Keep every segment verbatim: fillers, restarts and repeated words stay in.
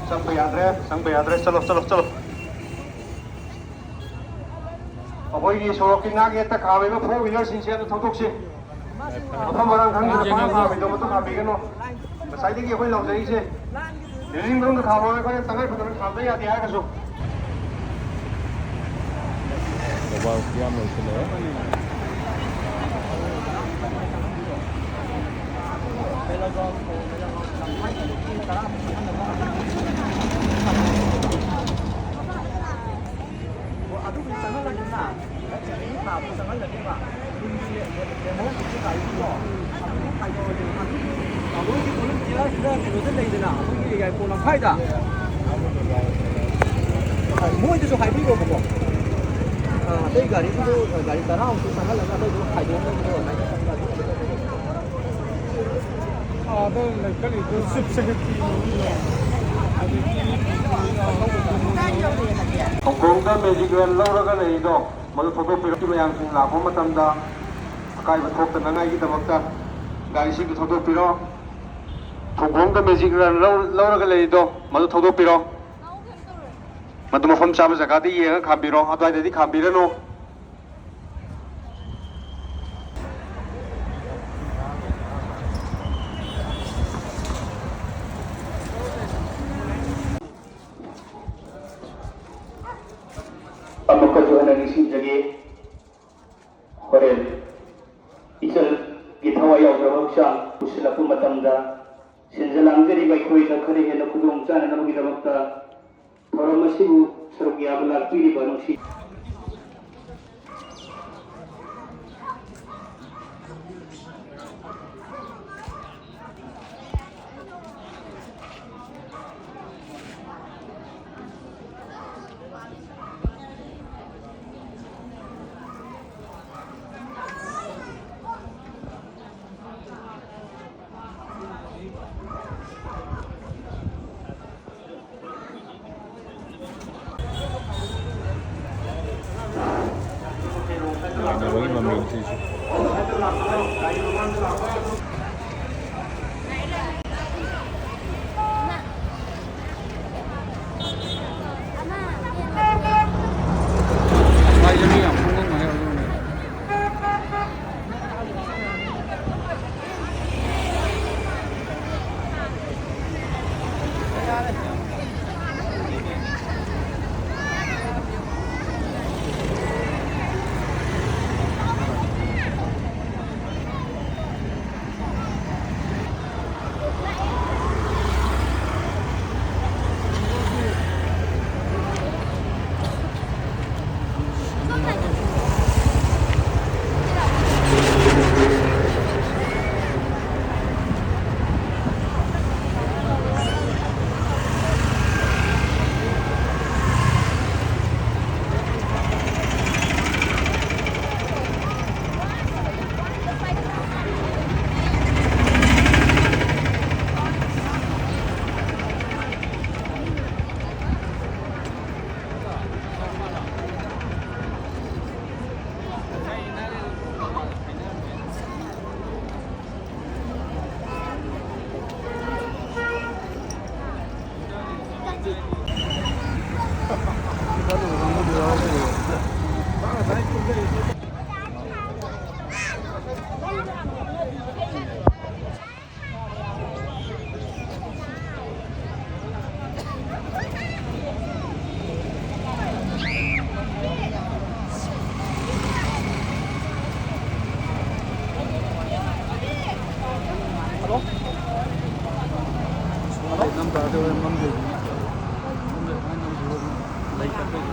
ꯆꯪꯕ ꯌꯥꯗ꯭ꯔꯦ, ꯆꯪꯕ ꯌꯥꯗ꯭ꯔꯦ꯫ ꯆꯠꯂꯣ, ꯆꯠꯂꯣ, ꯆꯠꯂꯣ꯫ ꯑꯩꯈꯣꯏꯒꯤ ꯁꯣꯔꯣꯛꯀꯤ ꯅꯥꯛ ꯌꯦꯠꯇ ꯈꯥꯝꯃꯤꯕ four wheeler ꯁꯤꯡꯁꯦ ꯑꯗꯨ ꯊꯧꯗꯣꯛꯁꯤ꯫ ꯃꯐꯝ ꯃꯔꯥꯡ ꯈꯪꯗꯅ ꯄꯪꯈꯥꯝ ꯈꯥꯝꯃꯤꯗꯣ ꯃꯗꯨ ꯈꯥꯝꯕꯤꯒꯅꯨ꯫ ꯉꯁꯥꯏꯗꯒꯤ ꯑꯩꯈꯣꯏ ꯂꯥꯎꯖꯔꯤꯁꯦ, ꯂꯤꯚꯤꯡ ꯔꯨꯝꯗ ꯈꯥꯝꯃꯣ, ꯑꯩꯈꯣꯏꯅ ꯇꯉꯥꯏ ꯐꯗꯅ ꯈꯥꯝꯗ ꯌꯥꯗꯦ ꯍꯥꯏꯔꯒꯁꯨ꯫ ꯃꯣꯕꯥꯏꯜ ꯀꯌꯥꯝ ꯂꯩꯁꯤꯜꯂꯦ? ꯑꯗꯨꯕꯨꯗꯤ ꯆꯪꯍꯜꯂꯒꯦꯅ, ꯆꯍꯤ ꯊꯥꯕꯗ ꯆꯪꯍꯜꯂꯒꯦꯕ꯫ ꯌꯨꯝꯒꯤ ꯂꯦꯝꯍꯧꯔꯤꯕ ꯒꯥꯔꯤꯗꯣ, ꯑꯗꯨꯗꯤ ꯈꯥꯏꯗꯣꯛꯑꯁꯦ꯫ ꯑꯗꯨꯒꯤ ꯇꯥꯃꯣꯒꯤ ꯚꯣꯂꯨꯟꯇꯤꯌꯔ ꯁꯤꯗ ꯀꯩꯅꯣꯗ ꯂꯩꯗꯅ, ꯑꯩꯈꯣꯏꯒꯤ ꯌꯥꯏꯄꯣꯛ ꯂꯝꯈꯥꯏꯗ꯫ ꯃꯣꯏꯗꯁꯨ ꯍꯥꯏꯕꯤꯔꯣꯕꯀꯣ꯫ ꯑꯥ, ꯑꯇꯩ ꯒꯥꯔꯤꯁꯤꯡꯗꯣ, ꯒꯥꯔꯤ ꯇꯔꯥꯃꯨꯛꯇ ꯆꯪꯍꯜꯂꯒ ꯑꯇꯩꯗꯣ ꯈꯥꯏꯗꯣꯛꯅꯕꯗꯣ ꯑꯗꯨꯃꯥꯏꯅ ꯇꯧꯔꯒ ꯑꯗꯨꯝ ꯑꯥꯗ ꯂꯩꯈꯠꯂꯤꯗꯨ ꯆꯤꯐ ꯁꯦꯀ꯭ꯔꯦꯇꯔꯤ ꯑꯗꯒꯤ ꯊꯧꯒꯣꯡꯗ ꯃꯦꯖꯤꯛ ꯔꯟ ꯂꯧꯔꯒ ꯂꯩꯔꯤꯗꯣ, ꯃꯗꯨ ꯊꯧꯗꯣꯛꯄꯤꯔꯛꯈꯤ꯫ ꯃꯌꯥꯝꯁꯤꯡ ꯂꯥꯛꯄ ꯃꯇꯝꯗ ꯑꯀꯥꯏꯕ ꯊꯣꯛꯇꯅꯉꯥꯏꯒꯤꯗꯃꯛꯇ ꯒꯥꯔꯤꯁꯤꯡꯗꯨ ꯊꯧꯗꯣꯛꯄꯤꯔꯣ꯫ ꯊꯧꯒꯣꯡꯗ ꯃꯦꯖꯤꯛ ꯔꯟ ꯂꯧ-, ꯂꯧꯔꯒ ꯂꯩꯔꯤꯗꯣ, ꯃꯗꯨ ꯊꯧꯗꯣꯛꯄꯤꯔꯣ꯫ ꯃꯗꯨ ꯃꯐꯝ ꯆꯥꯕ ꯖꯒꯥꯗ ꯌꯦꯡꯉꯒ ꯈꯥꯝꯕꯤꯔꯣ, ꯑꯗꯨꯋꯥꯏꯗꯗꯤ ꯈꯥꯝꯕꯤꯔꯅꯨ꯫ ꯅꯤꯡꯁꯤꯡꯖꯒꯦ꯫ ꯍꯣꯔꯦꯟ ꯏꯆꯜꯒꯤ ꯊꯋꯥꯏ ꯌꯥꯎꯗ꯭ꯔꯕ ꯍꯛꯆꯥꯡ ꯄꯨꯁꯤꯜꯂꯛꯄ ꯃꯇꯝꯗ ꯁꯤꯟꯖ ꯂꯥꯡꯖꯔꯤꯕ ꯑꯩꯈꯣꯏꯗ ꯈꯔ ꯍꯦꯟꯅ ꯈꯨꯗꯣꯡ ꯆꯥꯅꯅꯕꯒꯤꯗꯃꯛꯇ ꯊꯧꯔꯝ ꯑꯁꯤꯕꯨ ꯁꯔꯨꯛ ꯌꯥꯕ ꯂꯥꯛꯄꯤꯔꯤꯕ ꯅꯨꯡꯁꯤ ꯏꯃꯥꯟꯅꯕꯒꯤ ꯃꯃꯤꯡꯁꯤꯁꯨ꯫ ꯃꯥꯏꯁꯦ ꯃꯤ ꯌꯥꯝ ꯄꯨꯡꯉꯝꯒꯅꯤ ꯑꯗꯨꯅꯅꯦ꯫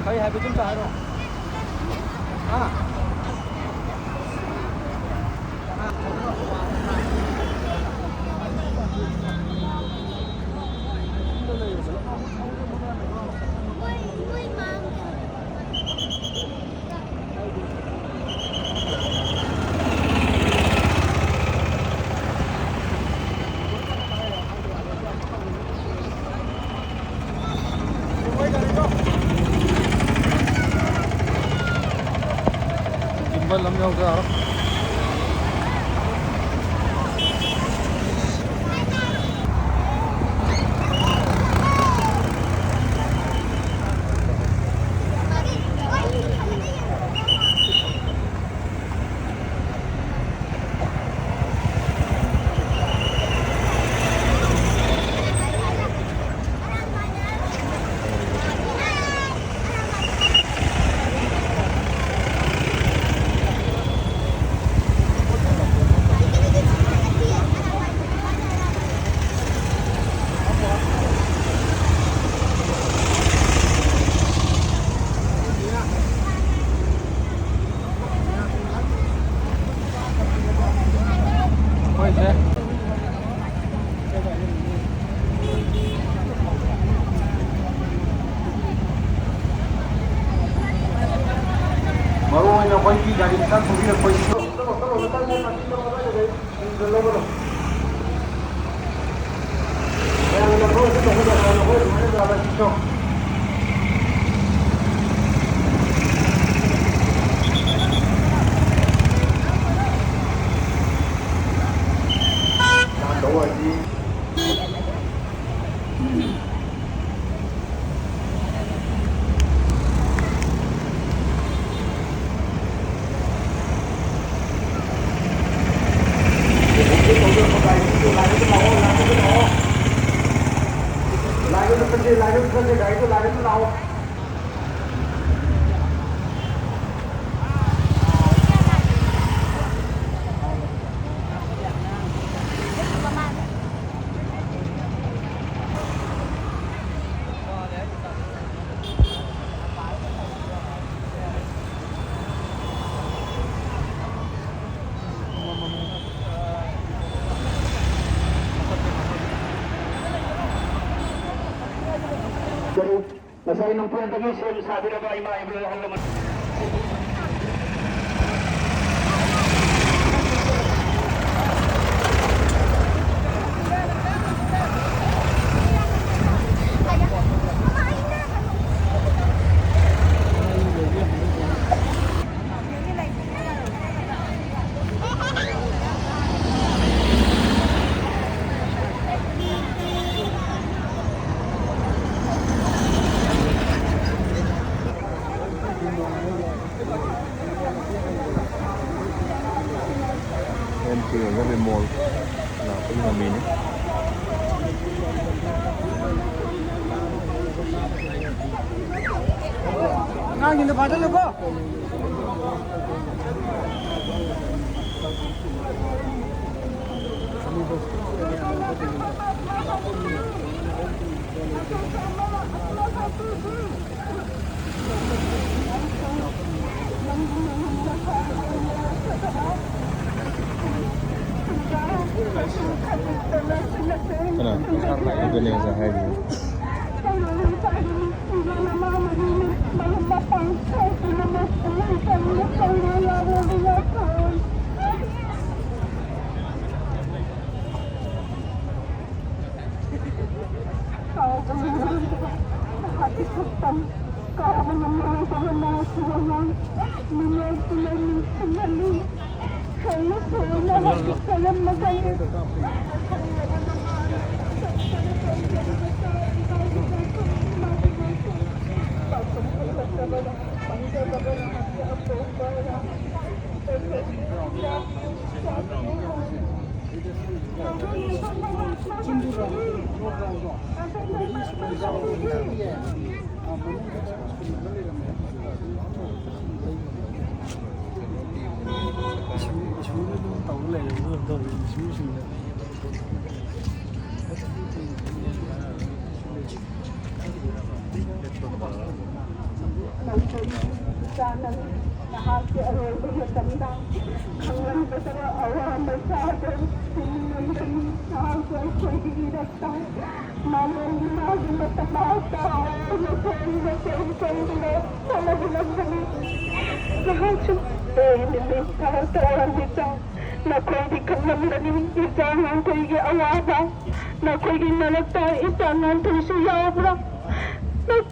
ꯀꯔꯤ ꯍꯥꯏꯕ? ꯑꯗꯨꯝ ꯇꯥꯔꯣ꯫ ꯍꯥ? Gimbal ꯑꯃ ꯌꯥꯎꯗ ꯌꯥꯔꯣꯏ꯫ ꯃꯔꯨ ꯑꯣꯏꯅ ꯑꯩꯈꯣꯏꯒꯤ ꯒꯥꯔꯤ ꯃꯆꯥ ꯊꯧꯕꯤꯔꯛꯄ ꯏꯁꯤꯡ ꯉꯁꯥꯏ ꯅꯨꯡꯊꯤꯜꯗꯒꯤ ꯁꯦꯝ ꯁꯥꯕꯤꯔꯕ ꯏꯃꯥ ꯏꯕꯦꯜ ꯑꯍꯜ ꯂꯃꯟ꯫ ꯑꯦꯝ ꯁꯤ ꯑꯣꯏꯅꯕꯤ ꯃꯣꯜ ꯂꯥꯛꯄꯒꯤ ꯃꯃꯤꯅꯤ꯫ ꯑꯉꯥꯡꯁꯤꯡꯗꯣ ꯐꯥꯖꯤꯜꯂꯨꯀꯣ꯫ ꯀꯅꯥ? ꯑꯗꯨꯅꯦ ꯉꯁꯥꯏ ꯍꯥꯏꯔꯤꯗꯣ꯫ ꯏꯁꯨ, ꯏꯁꯨꯗ ꯑꯗꯨꯝ ꯇꯧꯔ ꯂꯩꯔꯦ, ꯑꯗꯨꯝ ꯇꯧꯔꯤ ꯏꯁꯨꯁꯤꯡꯗ꯫ ꯅꯪ ꯀꯔꯤ ꯆꯥꯅ ꯅꯍꯥꯛꯀꯤ ꯑꯔꯣꯏꯕ ꯃꯇꯝꯗ ꯈꯪꯂꯝꯒꯗꯕ ꯑꯋꯥ ꯃꯆꯥꯗꯣ ꯊꯤꯡꯂꯝꯒꯅꯤ꯫ ꯅꯍꯥꯛꯁꯨ ꯑꯩꯈꯣꯏꯒꯤ ꯏꯔꯛꯇ ꯃꯥꯂꯦꯝꯒꯤ ꯃꯥꯒꯤ ꯃꯇꯝ ꯃꯍꯥꯛꯇ ꯅꯈꯣꯏꯅ ꯀꯔꯤ ꯇꯧꯗꯨꯅ ꯁꯥꯟꯅꯕꯤꯔꯝꯕꯅꯤ? ꯅꯍꯥꯛꯁꯨ ꯑꯩ ꯅꯨꯃꯤꯠ ꯊꯥ ꯇꯔꯥꯅꯤꯇ ꯅꯈꯣꯏꯗꯤ ꯈꯪꯂꯝꯒꯅꯤ, ꯏꯆꯥ ꯉꯥꯟꯊꯣꯏꯒꯤ ꯑꯋꯥꯕ꯫ ꯅꯈꯣꯏꯒꯤ ꯃꯔꯛꯇ ꯏꯆꯥ ꯉꯥꯟꯊꯣꯏꯁꯨ ꯌꯥꯎꯕ꯭ꯔꯥ? ꯅ-,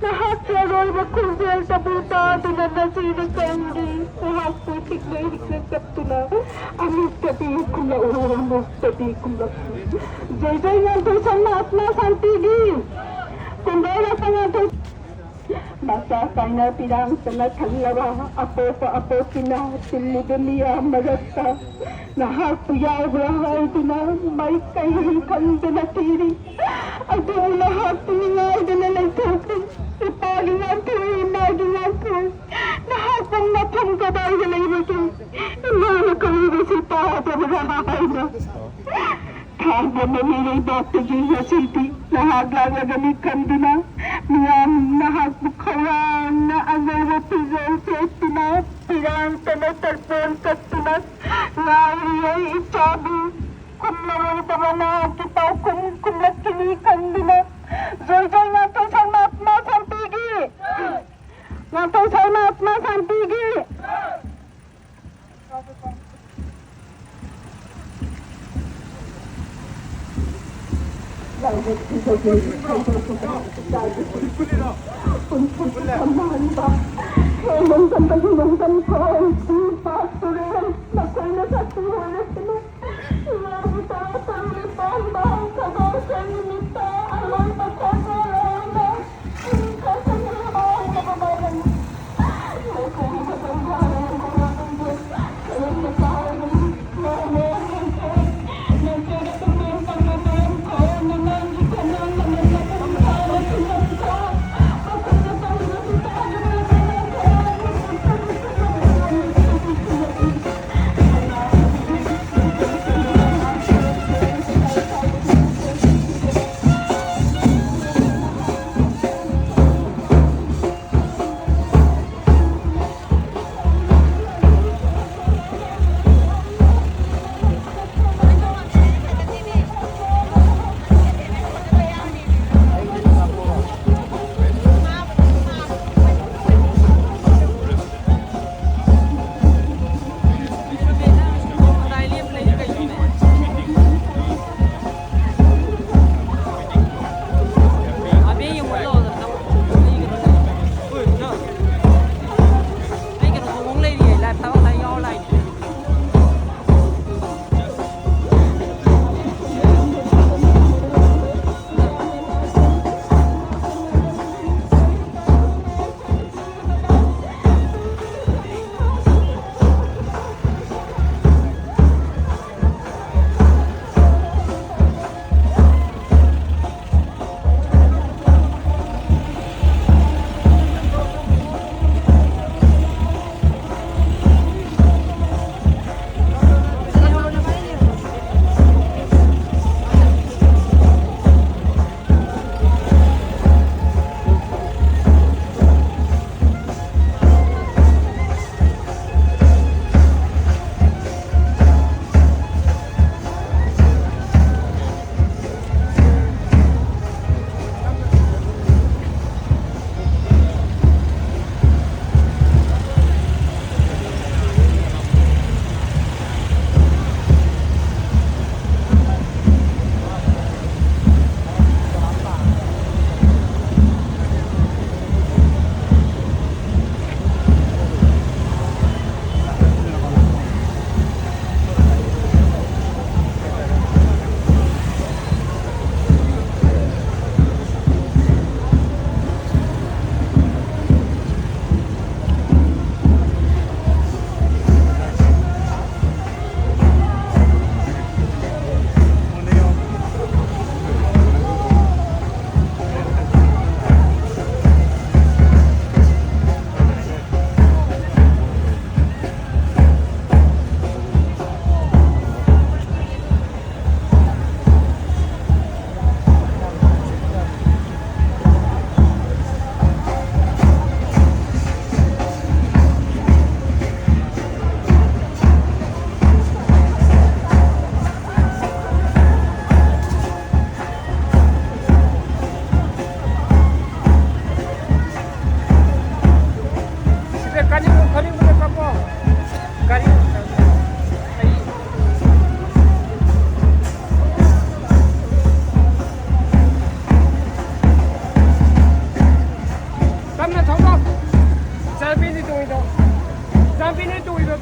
ꯅꯍꯥꯛꯀꯤ ꯑꯔꯣꯏꯕ ꯈꯣꯟꯖꯦꯜꯇꯕꯨ ꯇꯥꯗꯨꯅ ꯅꯆꯦꯅ ꯀꯔꯤ ꯅꯍꯥꯛꯄꯨ ꯍꯤꯛꯅ ꯍꯤꯛꯅ ꯀꯞꯇꯨꯅ ꯑꯃꯨꯛꯇꯗꯤ ꯈꯨꯝꯂꯛꯎ, ꯑꯃꯨꯛꯇꯗꯤ ꯈꯨꯝꯂꯛꯎ꯫ ꯖꯣꯏ ꯖꯣꯏ ꯉꯥꯟꯊꯣꯏ ꯁꯔꯃ ꯑꯥꯠꯃꯥ ꯁꯥꯟꯇꯤꯒꯤ ꯀꯨꯝꯕꯩ ꯔꯥꯁ ꯉꯥꯟꯊꯣꯏ꯫ ꯃꯆꯥ ꯀꯥꯏꯅ ꯄꯤꯔꯥꯡꯇꯅ ꯊꯜꯂꯕ ꯑꯄꯣꯛꯄ ꯑꯄꯣꯛꯄꯤꯅ ꯇꯤꯜꯂꯤꯕ ꯃꯤꯌꯥꯝ ꯃꯔꯛꯇ ꯅꯍꯥꯛꯄꯨ ꯌꯥꯎꯕ꯭ꯔꯥ ꯍꯥꯏꯗꯨꯅ ꯃꯥꯏꯀꯩ ꯈꯪꯗꯅ ꯊꯤꯔꯤ꯫ ꯑꯗꯨꯕꯨ ꯅꯍꯥꯛꯄꯨ ꯉꯥꯏꯗꯨꯅ ꯂꯩꯊꯣꯛꯈ꯭ꯔꯦ꯫ ꯏꯄꯥꯒꯤ ꯉꯥꯟꯊꯣꯏ, ꯏꯃꯥꯒꯤ ꯉꯥꯟꯊꯣꯏ, ꯅꯍꯥꯛꯄꯨ ꯃꯐꯝ ꯀꯗꯥꯏꯗ ꯂꯩꯕꯒꯦ? ꯏꯃꯥꯅ ꯀꯧꯔꯤꯕꯁꯤ ꯇꯥꯗꯕ꯭ꯔꯥ ꯍꯥꯏꯅ꯫ ꯊꯥꯡꯕ ꯃꯃꯤ ꯂꯩꯕꯥꯛꯇꯒꯤ ꯉꯁꯤꯗꯤ ꯅꯍꯥꯛ ꯂꯥꯛꯂꯒꯅꯤ ꯈꯟꯗꯨꯅ ꯃꯤꯌꯥꯝ ꯅꯍꯥꯛꯄꯨ ꯈꯧꯔꯥꯡꯅ ꯑꯉꯧꯕ ꯐꯤꯖꯣꯜ ꯁꯦꯠꯇꯨꯅ ꯄꯤꯔꯥꯡꯇꯅ ꯇꯔꯄꯣꯟ ꯀꯠꯇꯨꯅ ꯉꯥꯏꯔꯤꯉꯩ ꯏꯆꯥꯕꯨ ꯈꯨꯝꯂꯔꯣꯏꯗꯕ ꯅꯍꯥꯛꯀꯤ ꯄꯥꯎꯈꯨꯝ ꯈꯨꯝꯂꯛꯈꯤꯅꯤ ꯈꯟꯗꯨꯅ꯫ ꯖꯣꯏ ꯖꯣꯏ ꯉꯥꯟꯊꯣꯏ ꯁꯔꯃ ꯑꯥꯠꯃꯥ ꯁꯥꯟꯇꯤꯒꯤ! ꯉꯥꯟꯊꯣꯏ ꯁꯔꯃ ꯑꯥꯠꯃꯥ ꯁꯥꯟꯇꯤꯒꯤ!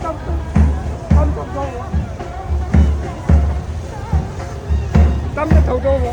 ꯇꯞ ꯇꯞ ꯊꯧꯕ꯫ ꯇꯞꯅ ꯊꯧꯗꯧꯕ꯫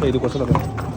ꯑꯩꯗꯤ ꯀꯣꯠꯁꯤꯜꯂꯛꯀꯅꯤ꯫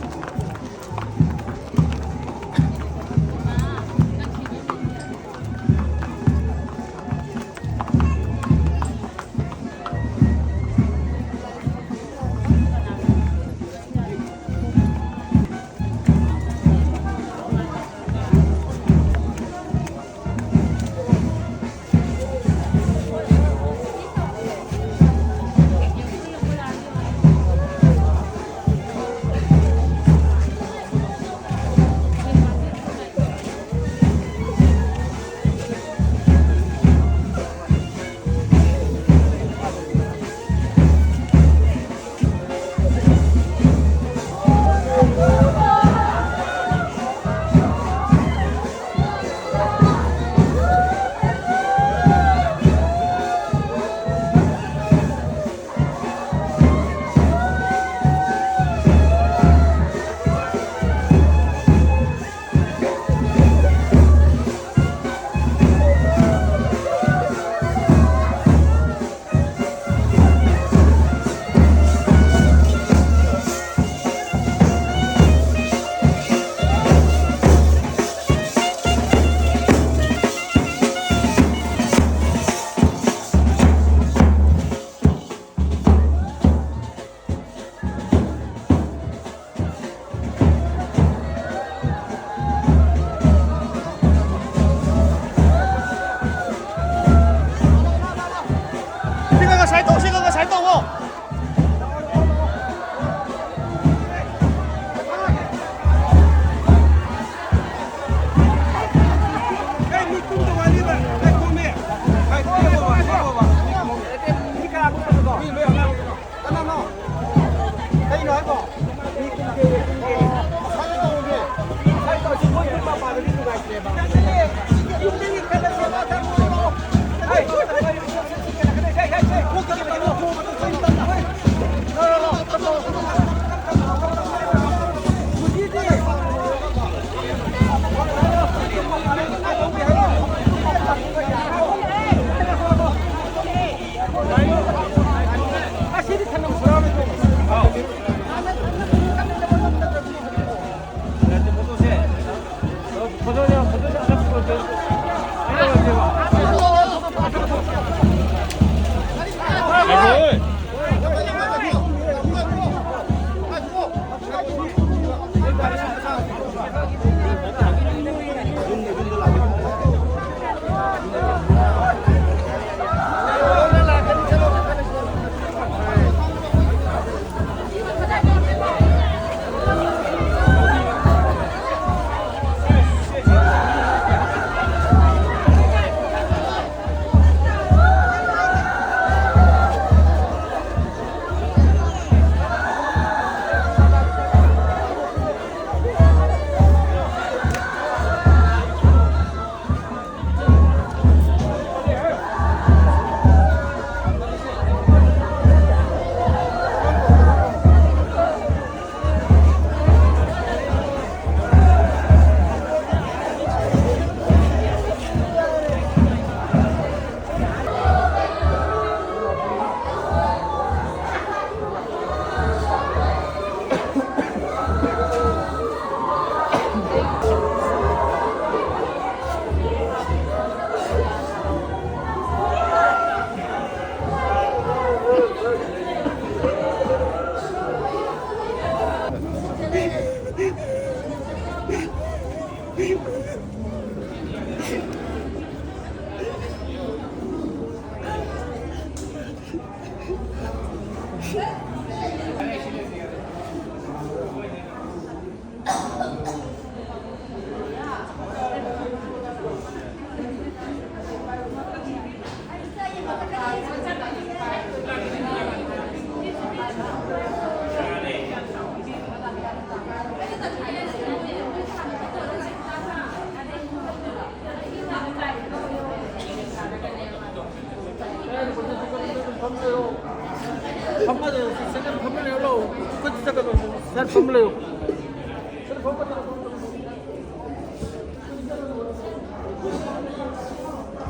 ꯁꯔ, ꯐꯝ ꯂꯩꯌꯨ꯫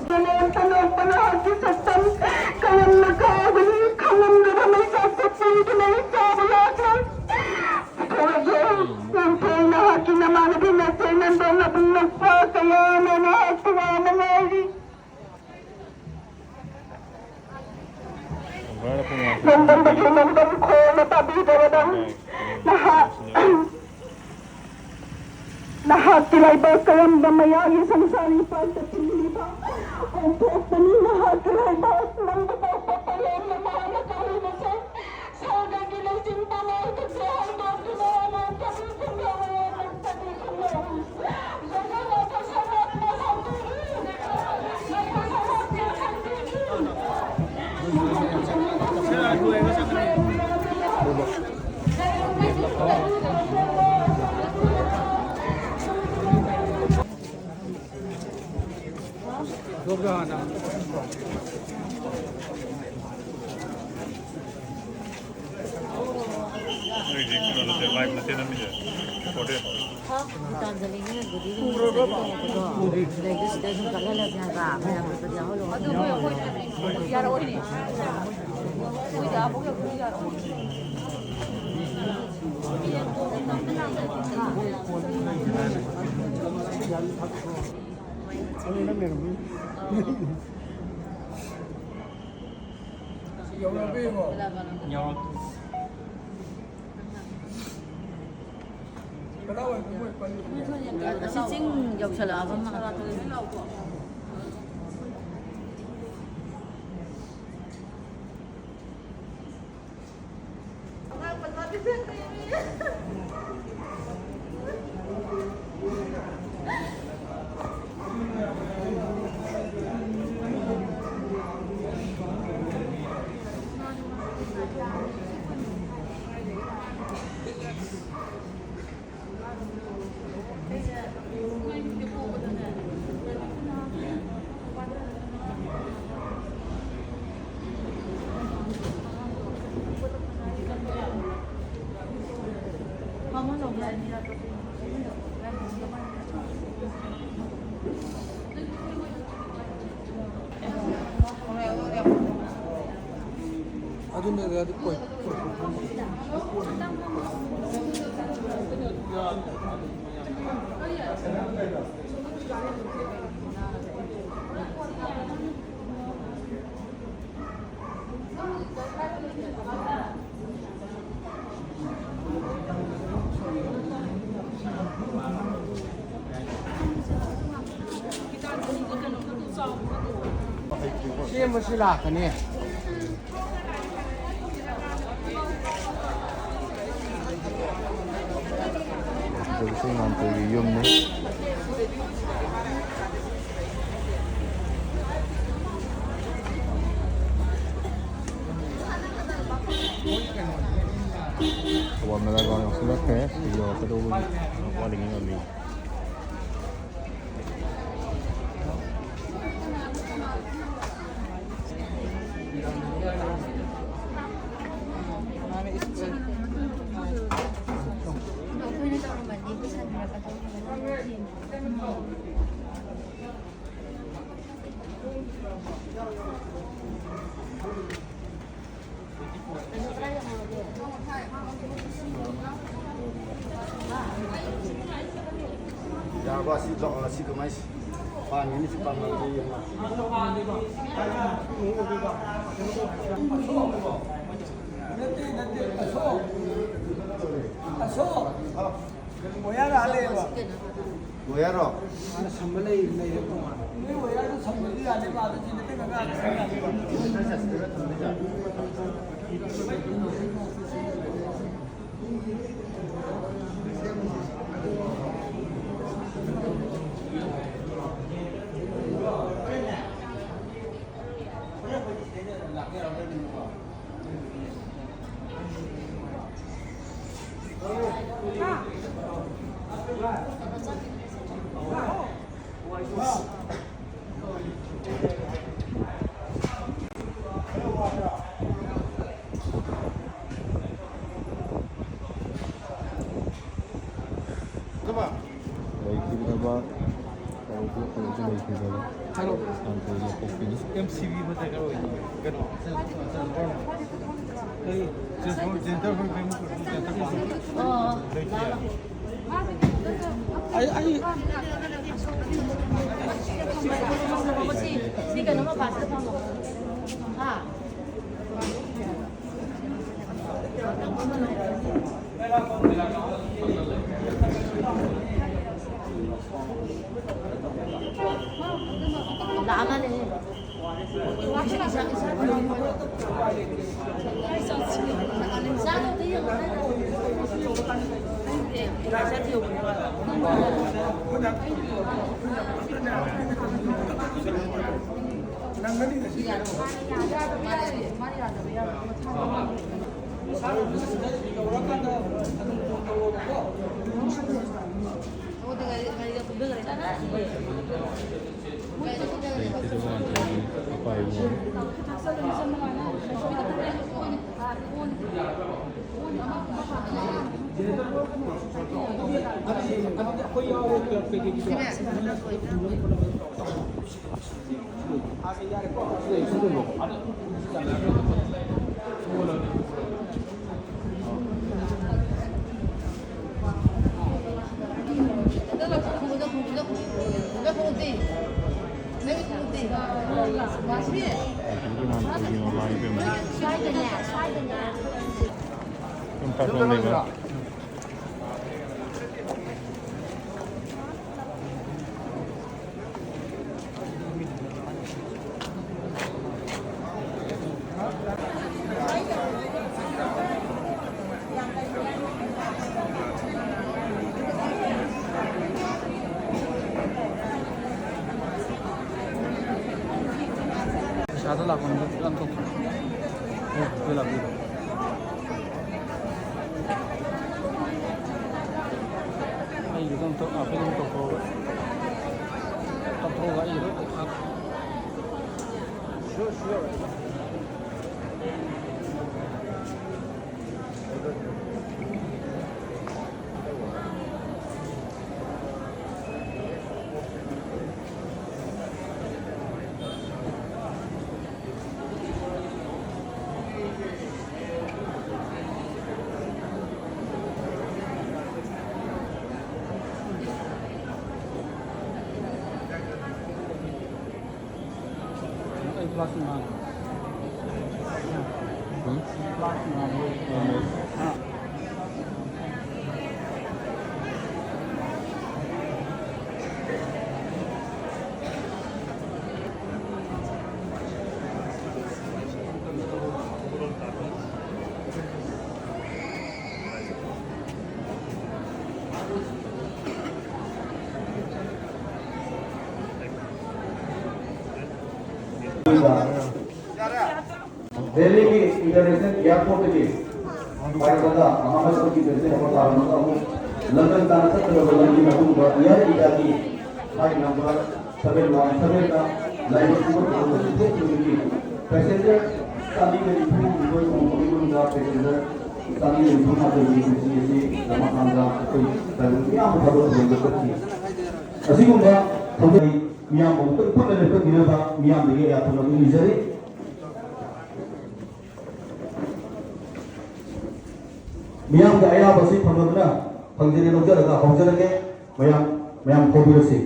ꯅꯣꯡꯃꯇ ꯅꯣꯡꯃ ꯅꯍꯥꯛꯀꯤ ꯁꯛꯇꯝ ꯀꯌꯥꯝꯅ ꯀꯥꯎꯒꯅꯤ ꯈꯪꯂꯝꯗꯕ ꯃꯩꯁꯥ ꯁꯛꯇꯝꯗꯨꯅ ꯑꯩ ꯆꯥꯕ ꯂꯥꯛꯂꯦ꯫ ꯊꯣꯔꯛꯂꯦ, ꯅꯪꯁꯦ ꯅꯍꯥꯛꯀꯤ ꯅꯃꯥꯟꯅꯕꯤ ꯅꯁꯦ ꯅꯟꯗꯣ ꯅꯕꯨꯡ ꯅꯛꯄ ꯀꯌꯥꯅ ꯅꯍꯥꯛ ꯇꯣꯉꯥꯟꯅ ꯉꯥꯏꯔꯤ꯫ ꯅꯣꯡꯗꯝꯕꯒꯤ ꯅꯣꯡꯗꯝ ꯈꯣꯜꯅ ꯇꯥꯕꯤꯗꯕꯗ ꯅꯍꯥꯛ, ꯅꯍꯥꯛꯀꯤ ꯂꯩꯕꯥꯛ ꯀꯔꯝꯕ ꯃꯌꯥꯒꯤ ꯁꯪꯁꯥꯔ ꯏꯄꯥꯛꯇ ꯊꯤꯡꯂꯤꯕ ꯑꯣꯟꯊꯣꯛꯄꯅꯤ? ꯅꯍꯥꯛꯀꯤ ꯂꯩꯕꯥꯛ ꯅꯪꯕꯨ ꯄꯣꯛꯄ ꯄꯔꯦꯡꯅ ꯃꯍꯥꯛꯅ ꯀꯧꯔꯤꯕꯁꯦ ꯁꯔꯒꯒꯤ ꯂꯩꯆꯤꯟ ꯄꯥꯡꯒꯜ ꯈꯛꯇ ꯍꯥꯏꯗꯣꯛꯇꯨꯅ ꯑꯃ ꯀꯔꯤ ꯈꯨꯝꯂꯕ ꯀꯔꯤ ꯈꯨꯝꯂꯕ ꯅꯣꯏꯗꯤ ꯀꯩꯅꯣ ꯅꯠꯇꯦ, ꯂꯥꯏꯚ ꯅꯠꯇꯦ ꯅꯝꯃꯤꯁꯦ, ꯔꯦꯀꯣꯔꯗꯦꯗ꯫ ꯇꯥꯟꯖꯂꯤꯅ ꯒꯨꯂꯤꯗꯣ ꯃꯁꯥꯏꯒꯤ ꯇꯧꯔꯛꯄꯗꯣ, ꯂꯩꯗꯣ ꯁꯤꯗ ꯑꯗꯨꯝ ꯀꯠꯍꯜꯂꯁꯦ ꯍꯥꯏꯕ, ꯃꯌꯥꯝ ꯄꯨꯟꯕꯗꯤ ꯌꯥꯎꯍꯜꯂꯣ꯫ ꯑꯗꯨ ꯃꯣꯏ ꯑꯩꯈꯣꯏ ꯌꯥꯔꯛꯑꯣꯏꯅꯦ꯫ ꯃꯣꯏꯗ ꯑꯥꯕꯣꯛ ꯌꯧꯕꯗꯤ ꯌꯥꯔꯛꯑꯣꯏ꯫ ꯑꯁꯤ ꯆꯤꯡ ꯌꯧꯁꯜꯂꯛꯑꯕ ꯃꯥꯜꯂꯦ꯫ ꯑꯗꯨꯅ ꯑꯗꯨ ꯀꯣꯏ꯫ ꯁꯦꯝꯕꯁꯨ ꯂꯥꯛꯀꯅꯤ꯫ ꯁꯤꯗꯁꯨ ꯉꯥꯟꯊꯣꯏꯒꯤ ꯌꯨꯝꯅꯤ꯫ ꯊꯧꯕꯥꯜ ꯃꯦꯂꯥ ꯒ꯭ꯔꯥꯎꯟ ꯌꯧꯁꯤꯜꯂꯛꯈ꯭ꯔꯦ꯫ ꯁꯤ ꯌꯧꯔꯛꯀꯗꯧꯕꯒꯤ ꯋꯥꯠꯂꯤꯉꯩ ꯉꯜꯂꯤ꯫ ꯌꯥꯔꯕ? ꯁꯤ ꯂꯥꯛꯑꯣ, ꯁꯤ ꯀꯃꯥꯏ ꯄꯥꯟꯒꯅꯤ? ꯁꯤ ꯄꯥꯟꯕ ꯑꯝꯇ ꯌꯦꯡꯉꯣ꯫ ꯅꯠꯇꯦ, ꯅꯠꯇꯦ, ꯑꯁꯣꯛ꯫ ꯑꯁꯣꯛ꯫ ꯂꯣꯌꯔ ꯍꯥꯜꯂꯦꯕ꯫ ꯂꯣꯌꯔꯔꯣ? ꯍꯥꯟꯅ ꯁꯝꯕ ꯂꯩ, ꯂꯩꯔꯦ ꯇꯣꯉꯥꯟꯅ꯫ ꯅꯣꯏ ꯂꯣꯌꯔꯗꯨ ꯁꯝꯕꯗꯤ ꯌꯥꯅꯦꯕ, ꯑꯗꯨ ꯁꯤꯗ ꯇꯦꯛ ꯀꯀꯥꯗ ꯁꯝ ꯌꯥꯅꯦꯕ꯫ ꯂꯩꯈꯤꯗ꯭ꯔꯕ, ꯇꯧꯕ ꯇꯧꯕ ꯂꯩꯈꯤꯗ꯭ꯔꯕ ꯁꯥꯟꯇꯣ ꯂꯧꯊꯣꯛꯄꯤꯅꯤ꯫ ꯑꯦꯝ ꯁꯤ ꯕꯤ ꯃꯊꯛ ꯀꯩꯅꯣ, ꯀꯔꯤ? ꯖꯦꯟꯇꯔ ꯍꯣꯏ ꯃꯌꯨꯝ ꯖꯦꯟꯇꯔ ꯄꯥꯝꯃꯤ꯫ ꯑꯩ, ꯑꯩ ꯁꯤ, ꯁꯤ ꯀꯩꯅꯣ ꯃꯄꯥꯁꯤꯗ ꯐꯝꯃꯣ꯫ ꯍꯥ? ꯂꯥꯛꯑ ꯃꯥꯜꯂꯦ꯫ ꯄꯩꯁꯥꯗ ꯂꯥꯛꯄ ꯅꯠꯇꯦ, ꯄꯨꯂꯞ ꯊꯣꯛꯄ꯫ ꯑꯣ, ꯄꯨꯂꯞ ꯂꯥꯛꯄꯤꯔꯣ꯫ ꯑꯩꯒꯤꯗꯣ ꯑꯝꯇ, ꯑ, ꯀꯩꯅꯣ ꯇꯧꯊꯣꯛꯑꯒ, ꯇꯧꯊꯣꯛꯑꯒ ꯑꯩꯒꯤꯗꯣ ꯑꯝꯇ ꯊꯥ-, ꯗꯦꯜꯂꯤꯒꯤ ꯏꯟꯇꯔꯅꯦꯁꯅꯦꯜ ꯑꯦꯌꯥꯔꯄꯣꯔꯠꯇꯒꯤ ꯄꯥꯏꯔꯛꯂꯒ ꯃꯍꯥꯕꯂꯦꯁ꯭ꯋꯔꯒꯤ ꯄ꯭ꯔꯦꯁꯤꯗꯦꯟꯠ ꯑꯃ ꯇꯥꯔꯝꯃꯒ ꯑꯃꯨꯛ ꯂꯟꯗꯟ ꯇꯥꯟꯅ ꯆꯠꯀꯗꯕ ꯂꯝꯕꯤ ꯑꯗꯨꯒꯨꯝꯕ ꯑꯦꯌꯥꯔ ꯏꯟꯗꯤꯌꯥꯒꯤ ꯐ꯭ꯂꯥꯏꯠ ꯅꯝꯕꯔ ꯁꯚꯦꯟ ꯋꯥꯟ ꯁꯚꯦꯟꯗ ꯂꯥꯏꯕꯛ ꯊꯤꯕ ꯊꯧꯗꯣꯛ ꯑꯁꯤ ꯊꯣꯛꯈꯤꯕꯗꯒꯤ ꯄꯦꯁꯦꯟꯖꯔ ꯆꯥꯅꯤꯒ ꯅꯤꯐꯨ ꯍꯨꯝꯗꯣꯏ ꯇꯣꯡꯕꯒꯤ ꯃꯅꯨꯡꯗ ꯄꯦꯁꯦꯟꯖꯔ ꯆꯥꯅꯤꯒ ꯅꯤꯐꯨ ꯃꯉꯥ ꯇꯣꯡꯕꯒꯤ ꯄꯨꯟꯁꯤ ꯑꯁꯤ ꯂꯃꯈꯥꯡꯗ ꯑꯩꯈꯣꯏ ꯂꯥꯏꯕꯛ ꯃꯤꯌꯥꯝ ꯊꯥꯗꯣꯛꯇꯨꯅ ꯆꯠꯈꯤ꯫ ꯑꯁꯤꯒꯨꯝꯕ ꯊꯧꯗꯣꯛ ꯃꯤꯌꯥꯝꯕꯨ ꯑꯃꯨꯛꯇꯪ ꯄꯨꯟꯅ ꯂꯦꯞꯍꯟꯕꯤꯅꯕ ꯃꯤꯌꯥꯝꯗꯒꯤ ꯑꯌꯥ ꯊꯝꯅꯕ ꯅꯤꯖꯔꯤ꯫ ꯃꯤꯌꯥꯝꯒꯤ ꯑꯌꯥꯕꯁꯤ ꯐꯪꯂꯗꯨꯅ ꯐꯪꯖꯔꯦ ꯂꯧꯖꯔꯒ ꯍꯧꯖꯔꯒꯦ꯫ ꯃꯌꯥꯝ, ꯃꯌꯥꯝ ꯐꯥꯎꯕꯤꯔꯁꯤ꯫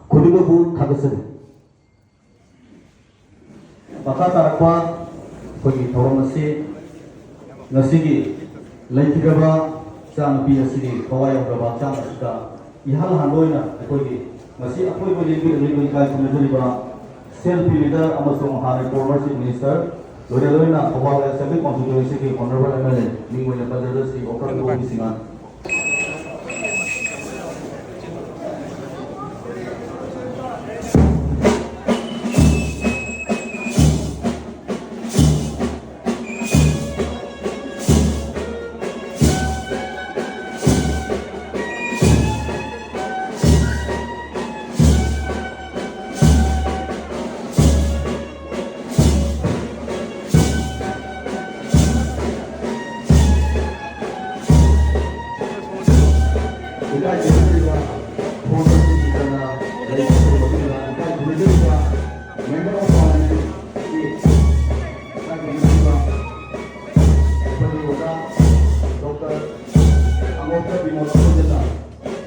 ꯈꯨꯗꯤꯡꯃꯛꯄꯨ ꯊꯥꯒꯠꯆꯔꯤ꯫ ꯃꯈꯥ ꯇꯥꯔꯛꯄ ꯑꯩꯈꯣꯏꯒꯤ ꯊꯧꯔꯝ ꯑꯁꯤ ꯉꯁꯤꯒꯤ ꯂꯩꯈꯤꯗ꯭ꯔꯕ ꯏꯆꯥꯅꯨꯄꯤ ꯑꯁꯤꯒꯤ ꯊꯋꯥꯏ ꯌꯥꯎꯖꯕ ꯍꯛꯆꯥꯡ ꯑꯁꯤꯗ ꯏꯍꯥꯟ ꯍꯥꯟꯕ ꯑꯣꯏꯅ ꯑꯩꯈꯣꯏꯒꯤ ꯉꯁꯤ ꯑꯄꯣꯏꯕ ꯂꯦꯡꯕꯤꯔꯛꯂꯤꯕ ꯏꯀꯥꯏ ꯈꯨꯝꯅꯖꯔꯤꯕ C L P leader ꯑꯃꯁꯨꯡ ꯍꯥꯟꯅ former Chief Minister, ꯂꯣꯏꯅ ꯂꯣꯏꯅ Thoubal Assembly Constituencyꯒꯤ Honorable M L A ꯃꯤꯡ ꯑꯣꯏꯅ ꯄꯟꯖꯔꯕꯗ ꯁ꯭ꯔꯤ ꯑꯣꯀ꯭ꯔꯝ ꯏꯕꯣꯕꯤ ꯁꯤꯡꯍ꯫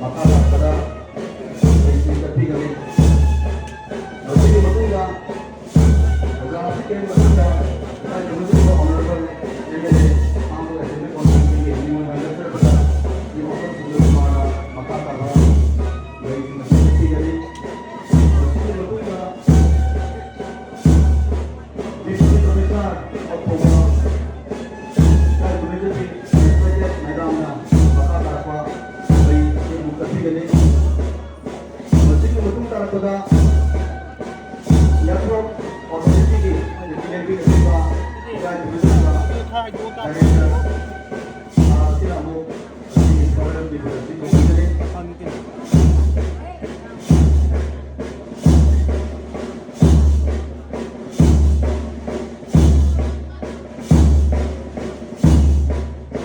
ꯃꯈꯥ ꯇꯥꯔꯛꯄꯗ ꯂꯩꯁꯤꯡ ꯆꯠꯄꯤꯒꯅꯤ꯫ ꯃꯁꯤꯒꯤ ꯃꯇꯨꯡꯗ ꯑꯣꯖꯥ ꯑꯁꯤ ꯀꯔꯤ ꯃꯇꯨꯡꯗ ꯏꯀꯥꯏ ꯈꯨꯝꯅꯖꯔꯤꯕ Honorable M L A ꯃꯍꯥꯛꯄꯨ Assembly Constituencyꯒꯤ ꯃꯤꯡ ꯑꯣꯏꯅ ꯍꯟꯖꯔꯛꯄꯗ ꯁ꯭ꯔꯤ ꯑꯣꯁꯣꯞ ꯁꯨꯟꯗꯔ ꯀꯨꯃꯥꯔꯅ ꯃꯈꯥ ꯇꯥꯕ ꯂꯩꯁꯤꯡ ꯑꯁꯤ ꯆꯠꯄꯤꯒꯅꯤ꯫ ꯃꯁꯤꯒꯤ ꯃꯇꯨꯡꯗ Deputy Commissioner of Thoubaꯜ, ꯏꯀꯥꯏ ꯈꯨꯝꯅꯖꯔꯤꯕꯤ Respected Madamꯅ ꯃꯈꯥ ꯇꯥꯔꯛꯄ ꯂꯩꯁꯤꯡ ꯆꯠꯄꯤꯒꯅꯤ꯫ ꯃꯁꯤꯒꯤ ꯃꯇꯨꯡ ꯇꯥꯔꯛꯄꯗ Airport Authorityꯒꯤ ꯍꯥꯏꯅ ꯂꯦꯡꯕꯤꯔꯛꯂꯤꯕ ꯏꯀꯥꯏ ꯈꯨꯝꯅꯖꯔꯤꯕ Director, ꯑ, ꯑꯁꯤꯅ ꯑꯃꯨꯛ ꯑꯁꯤꯒꯤ ꯊꯧꯔꯝꯒꯤ ꯄꯨꯔꯛꯁꯤ ꯀꯧꯖꯔꯤ꯫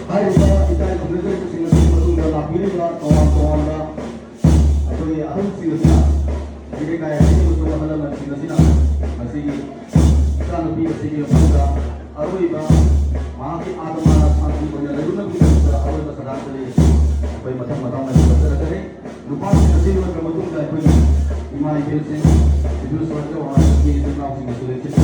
ꯍꯥꯏꯔꯤꯕ ꯏꯀꯥꯏ ꯈꯨꯝꯅꯖꯔꯤꯕꯁꯤꯡ ꯑꯁꯤꯒꯤ ꯃꯇꯨꯡꯗ ꯂꯥꯛꯄꯤꯔꯤꯕ ꯇꯣꯉꯥꯟ ꯇꯣꯉꯥꯟꯕ ꯑꯩꯈꯣꯏꯒꯤ ꯑꯍꯜꯁꯤꯡ ꯑꯁꯤꯅ, ꯂꯩꯀꯥꯏ ꯑꯁꯤꯒꯤ ꯑꯃꯁꯨꯡ ꯑꯍꯜ ꯂꯃꯟꯁꯤꯡ ꯑꯁꯤꯅ ꯉꯁꯤꯒꯤ ꯏꯆꯥꯅꯨꯄꯤ ꯑꯁꯤꯒꯤ ꯃꯐꯝꯗ ꯑꯔꯣꯏꯕ ꯃꯍꯥꯛꯀꯤ ꯑꯥꯇꯃꯥꯅ ꯁꯥꯟꯇꯤ ꯑꯣꯏꯅ ꯂꯩꯔꯨꯅꯕꯒꯤꯗꯃꯛꯇ ꯑꯔꯣꯏꯕ ꯁꯗꯥꯟꯖꯂꯤ ꯑꯩꯈꯣꯏ ꯃꯊꯪ ꯃꯊꯪ ꯑꯣꯏꯅ ꯄꯤꯊꯔꯛꯀꯅꯤ꯫ ꯅꯨꯄꯥꯁꯤꯡ ꯑꯁꯤ ꯂꯣꯏꯈ꯭ꯔ ꯃꯇꯨꯡꯗ ꯑꯩꯈꯣꯏꯒꯤ ꯏꯃꯥ ꯏꯕꯦꯜꯁꯤꯡ, ꯏꯕꯦꯜ ꯁꯣꯔ ꯆꯧꯍꯥꯟ ꯑꯃꯗꯤ ꯏꯆꯤꯜ ꯏꯅꯥꯎꯁꯤꯡ ꯑꯁꯤ ꯂꯦꯡꯁꯤꯟ